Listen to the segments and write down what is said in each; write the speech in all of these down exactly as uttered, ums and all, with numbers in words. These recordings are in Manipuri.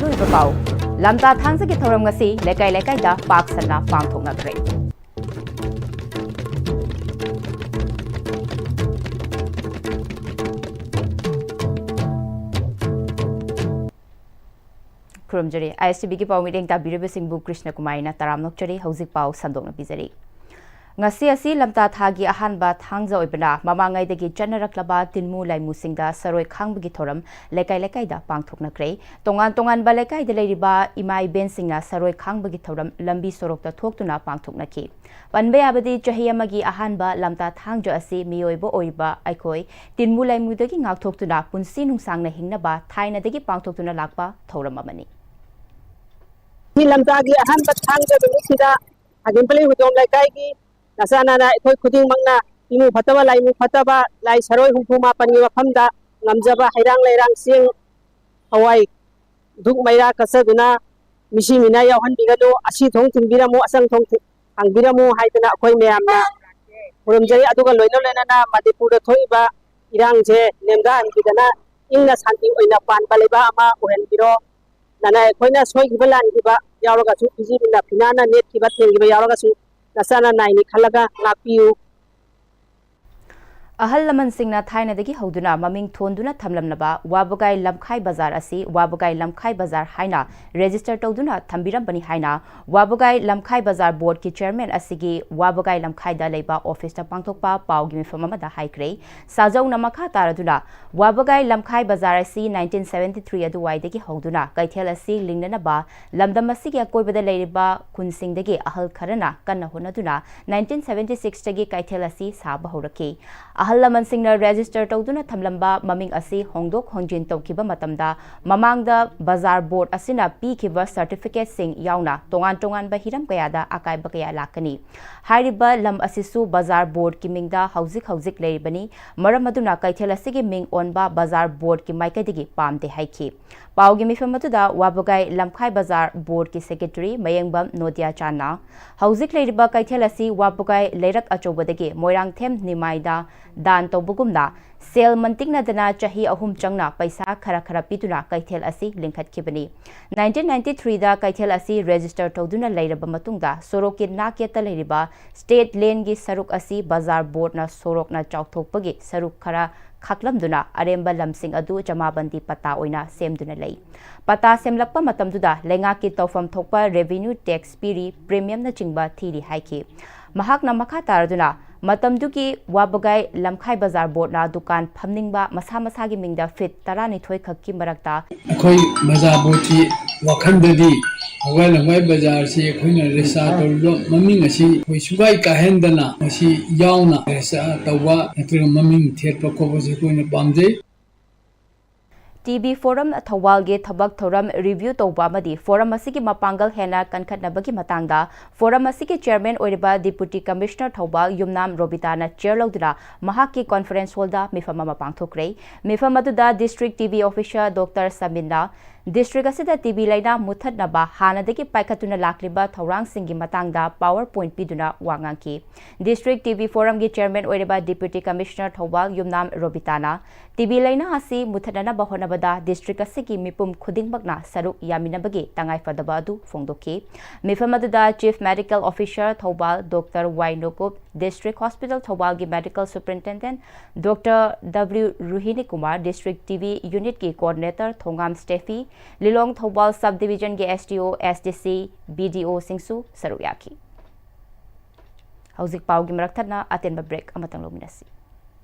ꯂꯣꯏꯕ ꯄꯥꯎ꯫ ꯂꯝꯇꯥ ꯊꯥꯡꯖꯒꯤ ꯊꯧꯔꯝ ꯉꯁꯤ ꯂꯩꯀꯥꯏ ꯂꯩꯀꯥꯏꯗ ꯄꯥꯛ ꯁꯟꯅ ꯄꯥꯡꯊꯣꯛꯅꯈ꯭ꯔꯦ꯫ ꯈꯨꯔꯨꯝꯖꯔꯤ꯫ ISTVꯒꯤ ꯄꯥꯎ ꯃꯤꯠꯌꯦꯡ ꯇꯥꯕꯤꯔꯤꯕꯁꯤꯡꯕꯨ ꯀ꯭ꯔꯤꯁꯅ ꯀꯨꯃꯥꯔꯤꯅ ꯇꯔꯥꯝꯅ ꯑꯣꯛꯆꯔꯤ꯫ ꯍꯧꯖꯤꯛ ꯄꯥꯎ ꯁꯟꯗꯣꯛꯅ ꯄꯤꯖꯔꯤ꯫ ꯉꯁꯤ ꯑꯁꯤ ꯂꯝꯇꯥ ꯊꯥꯒꯤ ꯑꯍꯥꯟꯕ ꯊꯥꯡꯖ ꯑꯣꯏꯕꯅ, ꯃꯃꯥꯡꯉꯩꯗꯒꯤ ꯆꯠꯅꯔꯛꯂꯕ ꯇꯤꯟꯃꯨ ꯂꯥꯏꯃꯨꯁꯤꯡꯗ ꯁꯔꯣꯏ ꯈꯥꯡꯕꯒꯤ ꯊꯧꯔꯝ ꯂꯩꯀꯥꯏ ꯂꯩꯀꯥꯏꯗ ꯄꯥꯡꯊꯣꯛꯅꯈ꯭ꯔꯦ꯫ ꯇꯣꯉꯥꯟ ꯇꯣꯉꯥꯟꯕ ꯂꯩꯀꯥꯏꯗ ꯂꯩꯔꯤꯕ ꯏꯃꯥ ꯏꯕꯦꯟꯁꯤꯡꯅ ꯁꯔꯣꯏ ꯈꯥꯡꯕꯒꯤ ꯊꯧꯔꯝ ꯂꯝꯕꯤ ꯁꯣꯔꯣꯛꯇ ꯊꯣꯛꯇꯨꯅ ꯄꯥꯡꯊꯣꯛꯅꯈꯤ꯫ ꯄꯟꯕ ꯌꯥꯕꯗꯤ, ꯆꯍꯤ ꯑꯃꯒꯤ ꯑꯍꯥꯟꯕ ꯂꯝꯇꯥ ꯊꯥꯡꯖ ꯑꯁꯤ ꯃꯤꯑꯣꯏꯕ ꯑꯣꯏꯔꯤꯕ ꯑꯩꯈꯣꯏ ꯇꯤꯟꯃꯨ ꯂꯥꯏꯃꯨꯗꯒꯤ ꯉꯥꯛꯊꯣꯛꯇꯨꯅ ꯄꯨꯟꯁꯤ ꯅꯨꯡꯁꯥꯡꯅ ꯍꯤꯡꯅꯕ ꯊꯥꯏꯅꯗꯒꯤ ꯄꯥꯡꯊꯣꯛꯇꯨꯅ ꯂꯥꯛꯄ ꯊꯧꯔꯝ ꯑꯃꯅꯤ꯫ ꯉꯁꯤ ꯂꯝꯇꯥꯒꯤ ꯑꯍꯥꯟꯕ ꯊꯥꯡꯖ ꯅꯨꯃꯤꯠꯁꯤꯗ ꯍꯥꯒꯦꯝꯄꯂꯤ ꯍꯨꯏꯗꯣꯝ ꯂꯩꯀꯥꯏꯒꯤ ꯅꯆꯥ ꯅꯅꯥ ꯑꯩꯈꯣꯏ ꯈꯨꯗꯤꯡꯃꯛꯅ ꯏꯃꯨ ꯐꯠꯇꯕ ꯂꯥꯏꯃꯨ ꯐꯠꯇꯕ ꯂꯥꯏ ꯁꯔꯣꯏ ꯍꯨꯝꯐꯨ ꯃꯥꯄꯟꯒꯤ ꯃꯐꯝꯗ ꯉꯝꯖꯕ ꯍꯩꯔꯥꯡ ꯂꯩꯔꯥꯡ ꯆꯦꯡ ꯍꯋꯥꯏ ꯙꯨꯛ ꯃꯩꯔꯥ ꯀꯠꯆꯗꯨꯅ ꯃꯤꯁꯤ ꯃꯤꯅꯥ ꯌꯥꯎꯍꯟꯕꯤꯒꯅꯨ, ꯑꯁꯤ ꯊꯣꯡ ꯊꯤꯡꯕꯤꯔꯝꯃꯨ, ꯑꯁꯪ ꯊꯣꯡ ꯊꯤ-, ꯍꯥꯡꯕꯤꯔꯝꯃꯨ ꯍꯥꯏꯗꯅ ꯑꯩꯈꯣꯏ ꯃꯌꯥꯝꯅ ꯈꯨꯔꯨꯝꯖꯔꯤ꯫ ꯑꯗꯨꯒ ꯂꯣꯏꯅ ꯂꯣꯏꯅꯅ ꯃꯅꯤꯄꯨꯔꯗ ꯊꯣꯛꯏꯕ ꯏꯔꯥꯡꯁꯦ ꯅꯦꯝꯊꯍꯟꯕꯤꯗꯅ ꯏꯪꯅ ꯁꯥꯟꯇꯤ ꯑꯣꯏꯅ ꯄꯥꯟꯕ ꯂꯩꯕꯥꯛ ꯑꯃ ꯑꯣꯏꯍꯟꯕꯤꯔꯣ꯫ ꯅꯅꯥꯏ ꯑꯩꯈꯣꯏꯅ ꯁꯣꯏꯈꯤꯕ ꯂꯥꯟꯈꯤꯕ ꯌꯥꯎꯔꯒꯁꯨ, ꯐꯤꯖꯤꯕꯤꯅ ꯐꯤꯅꯥꯅ ꯅꯦꯠꯈꯤꯕ ꯊꯦꯡꯈꯤꯕ ꯌꯥꯎꯔꯒꯁꯨ ꯅꯆꯥꯅ ꯅꯥꯏꯅꯤ ꯈꯜꯂꯒ ꯉꯥꯛꯄꯤꯌꯨ꯫ ꯑꯍꯜ ꯂꯃꯟꯁꯤꯡꯅ ꯊꯥꯏꯅꯗꯒꯤ ꯍꯧꯗꯨꯅ ꯃꯃꯤꯡ ꯊꯣꯟꯗꯨꯅ ꯊꯝꯂꯝꯂꯕ ꯋꯥꯕꯒꯥꯏ ꯂꯝꯈꯥꯏ ꯕꯖꯥꯔ ꯑꯁꯤ ꯋꯥꯕꯒꯥꯏ ꯂꯝꯈꯥꯏ ꯕꯖꯥꯔ ꯍꯥꯏꯅ ꯔꯦꯖꯤꯁꯇꯔ ꯇꯧꯗꯨꯅ ꯊꯝꯕꯤꯔꯝꯕꯅꯤ ꯍꯥꯏꯅ ꯋꯥꯕꯒꯥꯏ ꯂꯝꯈꯥꯏ ꯕꯖꯥꯔ ꯕꯣꯔꯗꯀꯤ ꯆꯤꯌꯔꯃꯦꯟ ꯑꯁꯤꯒꯤ ꯋꯥꯕꯒꯥꯏ ꯂꯝꯈꯥꯏꯗ ꯂꯩꯕ ꯑꯣꯐꯤꯁꯇ ꯄꯥꯡꯊꯣꯛꯄ ꯄꯥꯎꯒꯤ ꯃꯤꯐꯝ ꯑꯃꯗ ꯍꯥꯏꯈ꯭ꯔꯦ꯫ ꯁꯥꯖꯧꯅ ꯃꯈꯥ ꯇꯥꯔꯗꯨꯅ, ꯋꯥꯕꯒꯥꯏ ꯂꯝꯈꯥꯏ ꯕꯖꯥꯔ ꯑꯁꯤ nineteen seventy three ꯑꯗꯨꯋꯥꯏꯗꯒꯤ ꯍꯧꯗꯨꯅ ꯀꯩꯊꯦꯜ ꯑꯁꯤ ꯂꯤꯡꯅꯅꯕ ꯂꯝꯗꯝ ꯑꯁꯤꯒꯤ ꯑꯀꯣꯏꯕꯗ ꯂꯩꯔꯤꯕ ꯈꯨꯟꯁꯤꯡꯗꯒꯤ ꯑꯍꯜ ꯈꯔꯅ ꯀꯟꯅ ꯍꯣꯠꯅꯗꯨꯅ nineteen seventy six ꯇꯒꯤ ꯀꯩꯊꯦꯜ ꯑꯁꯤ ꯁꯥꯕ ꯍꯧꯔꯛꯈꯤ꯫ ꯑꯍꯜ ꯂꯃꯟꯁꯤꯡꯅ ꯔꯦꯖꯤꯁꯇꯔ ꯇꯧꯗꯨꯅ ꯊꯝꯂꯝꯕ ꯃꯃꯤꯡ ꯑꯁꯤ ꯍꯣꯡꯗꯣꯛ ꯍꯣꯡꯖꯤꯟ ꯇꯧꯈꯤꯕ ꯃꯇꯝꯗ, ꯃꯃꯥꯡꯗ ꯕꯖꯥꯔ ꯕꯣꯔꯗ ꯑꯁꯤꯅ ꯄꯤꯈꯤꯕ ꯁꯔꯇꯤꯐꯤꯀꯦꯠꯁꯤꯡ ꯌꯥꯎꯅ ꯇꯣꯉꯥꯟ ꯇꯣꯉꯥꯟꯕ ꯍꯤꯔꯝ ꯀꯌꯥꯗ ꯑꯀꯥꯏꯕ ꯀꯌꯥ ꯂꯥꯛꯀꯅꯤ꯫ ꯍꯥꯏꯔꯤꯕ ꯂꯝ ꯑꯁꯤꯁꯨ ꯕꯖꯥꯔ ꯕꯣꯔꯗꯀꯤ ꯃꯤꯡꯗ ꯍꯧꯖꯤꯛ ꯍꯧꯖꯤꯛ ꯂꯩꯔꯤꯕꯅꯤ꯫ ꯃꯔꯝ ꯑꯗꯨꯅ ꯀꯩꯊꯦꯜ ꯑꯁꯤꯒꯤ ꯃꯤꯡ ꯑꯣꯟꯕ ꯕꯖꯥꯔ ꯕꯣꯔꯗꯀꯤ ꯃꯥꯏꯀꯩꯗꯒꯤ ꯄꯥꯝꯗꯦ ꯍꯥꯏꯈꯤ꯫ ꯄꯥꯎꯒꯤ ꯃꯤꯐꯝ ꯑꯗꯨꯗ ꯋꯥꯕꯒꯥꯏ ꯂꯝꯈꯥꯏ ꯕꯖꯥꯔ ꯕꯣꯔꯗꯀꯤ ꯁꯦꯀ꯭ꯔꯦꯇꯔꯤ ꯃꯌꯦꯡꯕꯝ ꯅꯣꯗꯤꯌꯥ ꯆꯥꯟꯅ, ꯍꯧꯖꯤꯛ ꯂꯩꯔꯤꯕ ꯀꯩꯊꯦꯜ ꯑꯁꯤ ꯋꯥꯕꯒꯥꯏ ꯂꯩꯔꯛ ꯑꯆꯧꯕꯗꯒꯤ ꯃꯣꯏꯔꯥꯡꯊꯦꯝ ꯅꯤꯃꯥꯏꯗ ꯗꯥꯟ ꯇꯧꯕꯒꯨꯝꯅ ꯁꯦꯜ ꯃꯟꯇꯤꯛꯅꯗꯅ ꯆꯍꯤ ꯑꯍꯨꯝ ꯆꯪꯅ ꯄꯩꯁꯥ ꯈꯔ ꯈꯔ ꯄꯤꯗꯨꯅ ꯀꯩꯊꯦꯜ ꯑꯁꯤ ꯂꯤꯡꯈꯠꯈꯤꯕꯅꯤ꯫ Nineteen ninety-three ꯗ ꯀꯩꯊꯦꯜ ꯑꯁꯤ register ꯇꯧꯗꯨꯅ ꯂꯩꯔꯕ ꯃꯇꯨꯡꯗ ꯁꯣꯔꯣꯛꯀꯤ ꯅꯥꯛꯌꯦꯠꯇ ꯂꯩꯔꯤꯕ state land ꯒꯤ ꯁꯔꯨꯛ ꯑꯁꯤ ꯕꯖꯥꯔ board ꯅ ꯁꯣꯔꯣꯛꯅ ꯆꯥꯎꯊꯣꯛꯄꯒꯤ ꯁꯔꯨꯛ ꯈꯔ ꯈꯥꯛꯂꯝꯗꯨꯅ ꯑꯔꯦꯝꯕ ꯂꯝꯁꯤꯡ ꯑꯗꯨ ꯖꯃꯥꯕꯟꯗꯤ ꯄꯇꯥ ꯑꯣꯏꯅ ꯁꯦꯝꯗꯨꯅ ꯂꯩ꯫ ꯄꯇꯥ ꯁꯦꯝꯂꯛꯄ ꯃꯇꯝꯗꯨꯗ ꯂꯩꯉꯥꯛꯀꯤ ꯇꯧꯐꯝ ꯊꯣꯛꯄ revenue tax ꯄꯤꯔꯤ, premium ꯅꯆꯤꯡꯕ ꯊꯤꯔꯤ ꯍꯥꯏꯈꯤ꯫ ꯃꯍꯥꯛꯅ ꯃꯈꯥ ꯇꯥꯔꯗꯨꯅ, ꯃꯇꯝꯗꯨꯒꯤ ꯋꯥꯕꯒꯥꯏ ꯂꯝꯈꯥꯏ ꯕꯖꯥꯔ board ꯅ ꯗꯨꯀꯥꯟ ꯐꯝꯅꯤꯡꯕ ꯃꯁꯥ ꯃꯁꯥꯒꯤ ꯃꯤꯡꯗ feet ꯇꯔꯥꯅꯤꯊꯣꯏ ꯈꯛꯀꯤ ꯃꯔꯛꯇ ꯑꯩꯈꯣꯏ ꯕꯖꯥꯔ board ꯀꯤ ꯋꯥꯈꯜꯗꯗꯤ ꯋꯥꯕꯒꯥꯏ ꯂꯝꯈꯥꯏ ꯕꯖꯥꯔꯁꯤ ꯑꯩꯈꯣꯏꯅ register ꯇꯧꯔꯤꯕ ꯃꯃꯤꯡ ꯑꯁꯤ ꯑꯩꯈꯣꯏ ꯁꯨꯡꯀꯥꯏ ꯀꯥꯏꯍꯟꯗꯅ ꯃꯁꯤ ꯌꯥꯎꯅ register ꯇꯧꯕ ꯅꯠꯇ꯭ꯔꯒ ꯃꯃꯤꯡ ꯊꯦꯠꯄ ꯈꯣꯠꯄꯁꯤ ꯑꯩꯈꯣꯏꯅ ꯄꯥꯝꯖꯩ꯫ ꯇꯤ ꯕꯤ Forum ꯊꯧꯕꯥꯜꯒꯤ ꯊꯕꯛ ꯊꯧꯔꯝ review ꯇꯧꯕ ꯑꯃꯗꯤ forum ꯑꯁꯤꯒꯤ ꯃꯄꯥꯡꯒꯜ ꯍꯦꯟꯅ ꯀꯟꯈꯠꯅꯕꯒꯤ ꯃꯇꯥꯡꯗ forum ꯑꯁꯤꯒꯤ chairman ꯑꯣꯏꯔꯤꯕ Deputy Commissioner ꯊꯧꯕꯥꯜ ꯌꯨꯝꯅꯥꯝ ꯔꯣꯕꯤꯇꯥꯅ chair ꯂꯧꯗꯨꯅ ꯃꯍꯥꯛꯀꯤ conference hall ꯗ ꯃꯤꯐꯝ ꯑꯃ ꯄꯥꯡꯊꯣꯛꯈ꯭ꯔꯦ꯫ ꯃꯤꯐꯝ ꯑꯗꯨꯗ district T B officer Doctor ꯁꯃꯤꯟꯅ district ꯑꯁꯤꯗ ꯇꯤ ꯕꯤ ꯂꯥꯏꯅꯥ ꯃꯨꯠꯊꯠꯅꯕ ꯍꯥꯟꯅꯗꯒꯤ ꯄꯥꯏꯈꯠꯇꯨꯅ ꯂꯥꯛꯂꯤꯕ ꯊꯧꯔꯥꯡꯁꯤꯡꯒꯤ ꯃꯇꯥꯡꯗ PowerPoint ꯄꯤꯗꯨꯅ ꯋꯥ ꯉꯥꯡꯈꯤ꯫ District T B Forum ꯒꯤ chairman ꯑꯣꯏꯔꯤꯕ Deputy Commissioner ꯊꯧꯕꯥꯜ ꯌꯨꯝꯅꯥꯝ ꯔꯣꯕꯤꯇꯥꯅ ꯇꯤ ꯕꯤ ꯂꯥꯏꯅꯥ ꯑꯁꯤ ꯃꯨꯠꯊꯠꯅꯅꯕ ꯍꯣꯠꯅꯕꯗ district ꯑꯁꯤꯒꯤ ꯃꯤꯄꯨꯝ ꯈꯨꯗꯤꯡꯃꯛꯅ ꯁꯔꯨꯛ ꯌꯥꯃꯤꯟꯅꯕꯒꯤ ꯇꯉꯥꯏꯐꯗꯕ ꯑꯗꯨ ꯐꯣꯡꯗꯣꯛꯈꯤ꯫ ꯃꯤꯐꯝ ꯑꯗꯨꯗ Chief Medical Officer Thoubal Doctor ꯋꯥꯏ ꯅꯣꯀꯨꯞ, District Hospital ꯊꯧꯕꯥꯜꯒꯤ Medical Superintendent Doctor W ꯔꯣꯍꯤꯅꯤ Kumar, District T B Unit ꯀꯤ Coordinator ꯊꯣꯉꯥꯝ ꯁ꯭ꯇꯦꯐꯤ, ꯂꯤꯂꯣꯡ ꯊꯧꯕꯥꯜ Sub Division ꯒꯤ S D O, S D C, B D O ꯁꯤꯡꯁꯨ ꯁꯔꯨꯛ ꯌꯥꯈꯤ꯫ ꯍꯧꯖꯤꯛ ꯄꯥꯎꯒꯤ ꯃꯔꯛ ꯊꯠꯅ ꯑꯇꯦꯟꯕ break ꯑꯃꯇꯪ ꯂꯧꯃꯤꯟꯅꯁꯤ꯫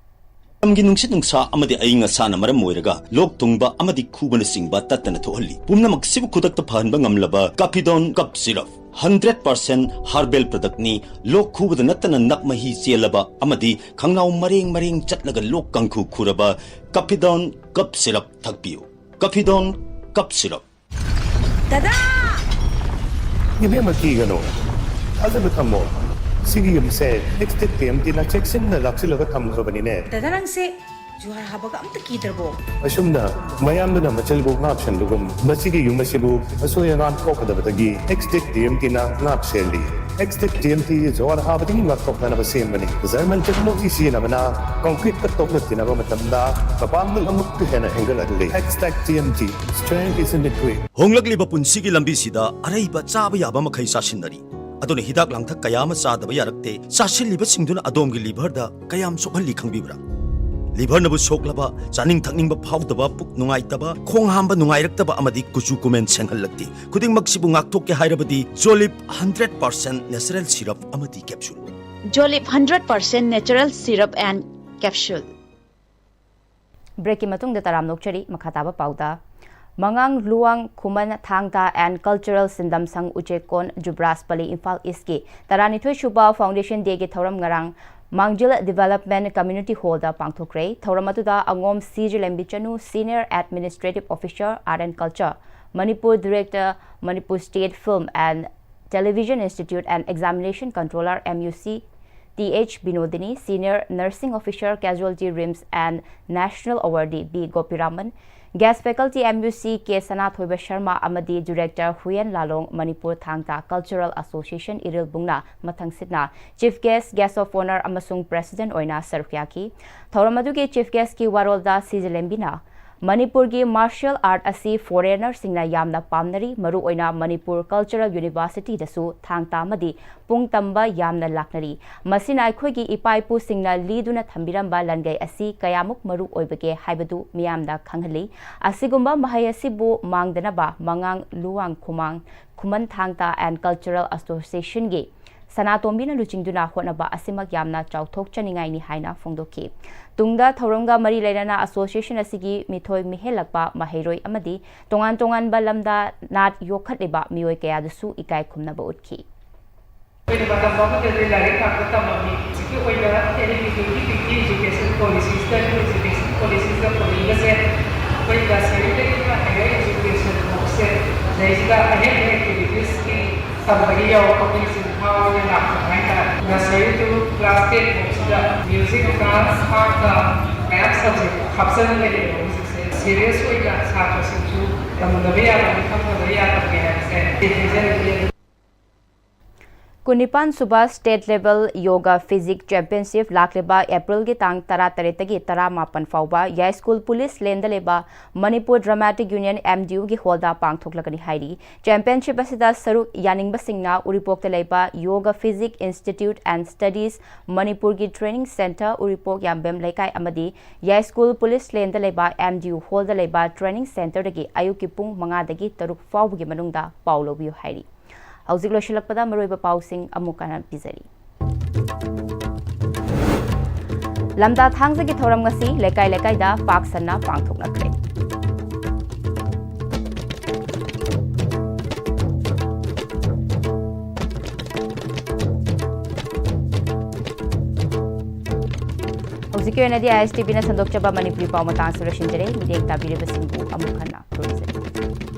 ꯃꯇꯝꯒꯤ ꯅꯨꯡꯁꯤꯠ ꯅꯨꯡꯁꯥ ꯑꯃꯗꯤ ꯑꯏꯪ ꯑꯁꯥꯅ ꯃꯔꯝ ꯑꯣꯏꯔꯒ ꯂꯣꯛ ꯊꯨꯡꯕ ꯑꯃꯗꯤ ꯈꯨꯕꯅꯆꯤꯡꯕ ꯇꯠꯇꯅ ꯊꯣꯛꯍꯜꯂꯤ꯫ ꯄꯨꯝꯅꯃꯛꯁꯤꯕꯨ ꯈꯨꯗꯛꯇ ꯐꯍꯟꯕ ꯉꯝꯂꯕ Capidone Cough Syrup, hundred percent herbal product ꯅꯤ꯫ ꯂꯣꯛ ꯈꯨꯕꯗ ꯅꯠꯇꯅ ꯅꯞ ꯃꯍꯤ ꯆꯦꯜꯂꯕ ꯑꯃꯗꯤ ꯈꯪꯅꯥꯎ ꯃꯔꯦꯡ ꯃꯔꯦꯡ ꯆꯠꯂꯒ ꯂꯣꯛ ꯀꯥꯡꯈꯨ ꯈꯨꯔꯕ Capidone Cough Syrup ꯊꯛꯄꯤꯌꯨ꯫ Capidone Cough Syrup꯫ ꯗꯗꯥ! ꯏꯕꯦꯝꯃ, ꯀꯤꯒꯅꯨ꯫ ꯊꯥꯖꯕ ꯊꯝꯃꯣ꯫ ꯁꯤꯒꯤ ꯌꯨꯝꯁꯦ Extinct T M T ꯅ ꯆꯦꯛꯁꯤꯟꯅ ꯂꯥꯛꯁꯤꯜꯂꯒ ꯊꯝꯈ꯭ꯔꯕꯅꯤꯅꯦ꯫ ꯗꯗꯥ, ꯅꯪꯁꯦ ꯖꯨꯍꯥꯔ ꯍꯥꯕꯒ ꯑꯝꯇ ꯀꯤꯗ꯭ꯔꯕꯣ? ꯑꯁꯨꯝꯅ ꯃꯌꯥꯝꯗꯨꯅ ꯃꯆꯜꯕꯨ ꯉꯥꯛ ꯁꯦꯟꯕꯒꯨꯝ, ꯃꯁꯤꯒꯤ ꯌꯨꯝ ꯑꯁꯤꯕꯨ ꯑꯁꯣꯏ ꯑꯉꯥꯝ ꯊꯣꯛꯀꯗꯕꯗꯒꯤ Extinct T M T ꯅ ꯉꯥꯛ ꯁꯦꯜꯂꯤ꯫ Hextech T M T ꯖꯣꯔ ꯍꯥꯕꯗꯒꯤ ꯉꯥꯛꯊꯣꯛꯅꯅꯕ ꯁꯦꯝꯕꯅꯤ꯫ German technology ꯁꯤꯖꯤꯟꯅꯕꯅ concrete ꯀ ꯇꯣꯛꯅ ꯊꯤꯅꯕ ꯃꯇꯝꯗ ꯃꯄꯥꯡꯒꯜ ꯑꯃꯨꯛꯀ ꯍꯦꯟꯅ ꯍꯦꯟꯒꯠꯍꯜꯂꯤ꯫ Hextech T M T, strength is in the grit. ꯍꯣꯡꯂꯛꯂꯤꯕ ꯄꯨꯟꯁꯤꯒꯤ ꯂꯝꯕꯤꯁꯤꯗ ꯑꯔꯩꯕ ꯆꯥꯕ ꯌꯥꯕ ꯃꯈꯩ ꯆꯥꯁꯤꯟꯅꯔꯤ꯫ ꯑꯗꯨꯅ ꯍꯤꯗꯥꯛ ꯂꯥꯡꯊꯛ ꯀꯌꯥ ꯑꯃ ꯆꯥꯗꯕ ꯌꯥꯔꯛꯇꯦ꯫ ꯆꯥꯁꯤꯜꯂꯤꯕꯁꯤꯡꯗꯨꯅ ꯑꯗꯣꯝꯒꯤ liver ꯗ ꯀꯌꯥꯝ ꯁꯣꯛꯍꯜꯂꯤ ꯈꯪꯕꯤꯕ꯭ꯔꯥ? Liver ꯅꯕꯨ ꯁꯣꯛꯂꯕ, ꯆꯥꯅꯤꯡ ꯊꯛꯅꯤꯡꯕ ꯐꯥꯎꯗꯕ, ꯄꯨꯛ ꯅꯨꯡꯉꯥꯏꯇꯕ, ꯈꯣꯡ ꯍꯥꯝꯕ ꯅꯨꯡꯉꯥꯏꯔꯛꯇꯕ ꯑꯃꯗꯤ ꯀꯨꯆꯨ ꯀꯨꯃꯦꯟ ꯁꯦꯡꯍꯜꯂꯛꯇꯦ꯫ ꯈꯨꯗꯤꯡꯃꯛꯁꯤꯕꯨ ꯉꯥꯛꯊꯣꯛꯀꯦ ꯍꯥꯏꯔꯕꯗꯤ Jolib hundred percent natural syrup ꯑꯃꯗꯤ capsule꯫ Jolib hundred percent natural syrup and capsule. Break ꯀꯤ ꯃꯇꯨꯡꯗ ꯇꯔꯥꯝ ꯂꯣꯛꯆꯔꯤ꯫ ꯃꯈꯥ ꯇꯥꯕ ꯄꯥꯎꯗ, ꯃꯉꯥꯡ ꯂꯨꯋꯥꯡ ꯈꯨꯃꯟ ꯊꯥꯡ ꯇꯥ and Cultural ꯁꯤꯟꯗꯝ ꯁꯪ ꯎꯆꯦꯛꯀꯣꯟ ꯖꯨꯕ꯭ꯔꯥꯖ ꯄꯂꯤ ꯏꯝꯐꯥꯜ ꯏꯁꯀꯤ ꯇꯔꯥꯅꯤꯊꯣꯏ ꯁꯨꯕ Foundation Day ꯒꯤ ꯊꯧꯔꯝ ꯉꯔꯥꯡ ꯃꯥꯡꯖꯤꯜ Development Community Hall ꯗ ꯄꯥꯡꯊꯣꯛꯈ꯭ꯔꯦ꯫ ꯊꯧꯔꯝ ꯑꯗꯨꯗ ꯑꯉꯣꯝ ꯁꯤ ꯖꯤꯂꯦꯝꯕꯤ ꯆꯅꯨ, Senior Administrative Officer, Art and Culture, Manipur Director, Manipur State Film and Television Institute and Examination Controller, M U C, T H Binodini, Senior Nursing Officer, Casualty, RIMS and National Awardee B Gopiraman, Guest Faculty, M U C K Sanathoiba Sharma ꯑꯃꯗꯤ Director ꯍꯨꯌꯦꯟ ꯂꯥꯂꯣꯡ, Manipur ꯊꯥꯡ ꯇꯥ Cultural Association ꯏꯔꯤꯜꯕꯨꯡꯅ ꯃꯊꯪꯁꯤꯠꯅ Chief Guest, Guest of Honour ꯑꯃꯁꯨꯡ President ꯑꯣꯏꯅ ꯁꯔꯨꯛ ꯌꯥꯈꯤ꯫ ꯊꯧꯔꯝ ꯑꯗꯨꯒꯤ Chief Guest ꯀꯤ ꯋꯥꯔꯣꯜꯗ ꯁꯤ ꯖꯤꯂꯦꯝꯕꯤꯅ ꯃꯅꯤꯄꯨꯔꯒꯤ martial art ꯑꯁꯤ foreigner ꯁꯤꯡꯅ ꯌꯥꯝꯅ ꯄꯥꯝꯅꯔꯤ, ꯃꯔꯨꯑꯣꯏꯅ ꯃꯅꯤꯄꯨꯔ Cultural University ꯗꯁꯨ ꯊꯥꯡ ꯇꯥ ꯑꯃꯗꯤ ꯄꯨꯡ ꯇꯝꯕ ꯌꯥꯝꯅ ꯂꯥꯛꯅꯔꯤ꯫ ꯃꯁꯤꯅ ꯑꯩꯈꯣꯏꯒꯤ ꯏꯄꯥ ꯏꯄꯨꯁꯤꯡꯅ ꯂꯤꯗꯨꯅ ꯊꯝꯕꯤꯔꯝꯕ ꯂꯟꯒꯩ ꯑꯁꯤ ꯀꯌꯥꯃꯨꯛ ꯃꯔꯨ ꯑꯣꯏꯕꯒꯦ ꯍꯥꯏꯕꯗꯨ ꯃꯤꯌꯥꯝꯗ ꯈꯪꯍꯜꯂꯤ꯫ ꯑꯁꯤꯒꯨꯝꯕ ꯃꯍꯩ ꯑꯁꯤꯕꯨ ꯃꯥꯡꯗꯅꯕ ꯃꯉꯥꯡ ꯂꯨꯋꯥꯡ ꯈꯨꯃꯥꯡ ꯈꯨꯃꯟ ꯊꯥꯡ ꯇꯥ and Cultural Association ꯒꯤ ꯁꯅꯥꯇꯣꯝꯕꯤꯅ ꯂꯨꯆꯤꯡꯗꯨꯅ ꯍꯣꯠꯅꯕ ꯑꯁꯤꯃꯛ ꯌꯥꯝꯅ ꯆꯥꯎꯊꯣꯛꯆꯅꯤꯡꯉꯥꯏꯅꯤ ꯍꯥꯏꯅ ꯐꯣꯡꯗꯣꯛꯈꯤ꯫ ꯇꯨꯡꯗ ꯊꯧꯔꯝꯒ ꯃꯔꯤ ꯂꯩꯅꯅ association ꯑꯁꯤꯒꯤ ꯃꯤꯊꯣꯏ ꯃꯤꯍꯦꯜꯂꯛꯄ ꯃꯍꯩꯔꯣꯏ ꯑꯃꯗꯤ ꯇꯣꯉꯥꯟ ꯇꯣꯉꯥꯟꯕ ꯂꯝꯗ ꯅꯥꯠ ꯌꯣꯛꯈꯠꯂꯤꯕ ꯃꯤꯑꯣꯏ ꯀꯌꯥꯗꯁꯨ ꯏꯀꯥꯏ ꯈꯨꯝꯅꯕ ꯎꯠꯈꯤ꯫ ꯑꯩꯈꯣꯏꯅ ꯃꯇꯝ ꯑꯃꯗꯗꯤ ꯂꯥꯏꯔꯤꯛ ꯉꯥꯛꯇ ꯇꯝꯃꯝꯃꯤ꯫ ꯍꯧꯖꯤꯛꯀꯤ ꯑꯣꯏꯅ ꯑꯦꯟ ꯏ ꯄꯤ ꯇꯨꯒꯤ education policies ꯗ, education policies ꯗ ꯄꯨꯔꯛꯏꯕꯁꯦ ꯑꯩꯈꯣꯏ nursery ꯗꯒꯤꯅ higher education ꯐꯥꯎꯁꯦ ꯁꯤꯗꯩꯁꯤꯗ ꯑꯍꯦꯟꯕ activities ꯀꯤ ꯇꯝꯕꯒꯤ ꯌꯥꯎꯔꯛꯄ ꯃꯤꯁꯤꯡ ꯐꯥꯎꯕ ꯂꯥꯛꯄ ꯍꯥꯏꯇꯥꯔꯦ꯫ Nursery to class ten ꯐꯥꯎꯁꯤꯗ music, dance, art ꯀ ꯃꯌꯥꯝ subject ꯍꯥꯞꯆꯤꯟꯕꯅꯦꯕ ꯍꯧꯖꯤꯛꯁꯦ꯫ Serious ꯑꯣꯏꯅ ꯁꯥꯇ꯭ꯔꯁꯤꯡꯁꯨ ꯇꯝꯗꯕ ꯌꯥꯗꯕꯅꯤ, ꯈꯪꯗꯕ ꯌꯥꯗꯕꯅꯤ ꯍꯥꯏꯕꯁꯦ ꯍꯥꯏꯖꯅꯤꯡꯉꯤ꯫ ꯀꯨꯟꯅꯤꯄꯥꯟ ꯁꯨꯕ State Level Yoga Physique Championship ꯂꯥꯛꯂꯤꯕ ꯑꯦꯄ꯭ꯔꯤꯜꯒꯤ ꯇꯥꯡ ꯇꯔꯥꯇꯔꯦꯠꯇꯒꯤ ꯇꯔꯥꯃꯥꯄꯟ ꯐꯥꯎꯕ ꯌꯥꯏꯁ꯭ꯀꯨꯜ ꯄꯨꯂꯤꯁ ꯂꯦꯟꯗ ꯂꯩꯕ ꯃꯅꯤꯄꯨꯔ ꯗ꯭ꯔꯃꯥꯇꯤꯛ ꯌꯨꯅꯤꯌꯟ, MDU ꯒꯤ ꯍꯣꯜꯗ ꯄꯥꯡꯊꯣꯛꯂꯒꯅꯤ ꯍꯥꯏꯔꯤ꯫ ꯆꯦꯝꯄꯤꯌꯟꯁꯤꯞ ꯑꯁꯤꯗ ꯁꯔꯨꯛ ꯌꯥꯅꯤꯡꯕꯁꯤꯡꯅ ꯎꯔꯤꯄꯣꯛꯇ ꯂꯩꯕ Yoga Physique Institute and Studies ꯃꯅꯤꯄꯨꯔꯒꯤ ꯇ꯭ꯔꯦꯅꯤꯡ ꯁꯦꯟꯇꯔ, ꯎꯔꯤꯄꯣꯛ ꯌꯥꯝꯕꯦꯝ ꯂꯩꯀꯥꯏ ꯑꯃꯗꯤ ꯌꯥꯏꯁ꯭ꯀꯨꯜ ꯄꯨꯂꯤꯁ ꯂꯦꯟꯗ ꯂꯩꯕ MDU ꯍꯣꯜꯗ ꯂꯩꯕ ꯇ꯭ꯔꯦꯅꯤꯡ ꯁꯦꯟꯇꯔꯗꯒꯤ ꯑꯌꯨꯛꯀꯤ ꯄꯨꯡ ꯃꯉꯥꯗꯒꯤ ꯇꯔꯨꯛ ꯐꯥꯎꯕꯒꯤ ꯃꯅꯨꯡꯗ ꯄꯥꯎ ꯂꯧꯕꯤꯌꯨ ꯍꯥꯏꯔꯤ꯫ ꯍꯧꯖꯤꯛ ꯂꯣꯏꯁꯤꯜꯂꯛꯄꯗ ꯃꯔꯨꯑꯣꯏꯕ ꯄꯥꯎꯁꯤꯡ ꯑꯃꯨꯛ ꯍꯟꯅ ꯄꯤꯖꯔꯤ꯫ ꯂꯝꯗꯥ ꯊꯥꯡꯖꯒꯤ ꯊꯧꯔꯝ ꯉꯁꯤ ꯂꯩꯀꯥꯏ ꯂꯩꯀꯥꯏꯗ ꯄꯥꯛ ꯁꯟꯅ ꯄꯥꯡꯊꯣꯛꯅꯈ꯭ꯔꯦ꯫ ꯍꯧꯖꯤꯛꯀꯤ ꯑꯣꯏꯅꯗꯤ ISTV ꯅ ꯁꯟꯗꯣꯛꯆꯕ ꯃꯅꯤꯄꯨꯔꯤ ꯄꯥꯎ ꯃꯇꯥꯡꯁꯨ ꯂꯣꯏꯁꯤꯟꯖꯔꯦ꯫ ꯃꯤꯠꯌꯦꯡ ꯇꯥꯕꯤꯔꯤꯕꯁꯤꯡꯕꯨ ꯑꯃꯨꯛ ꯍꯟꯅ ꯈꯨꯔꯨꯝꯖꯔꯤ꯫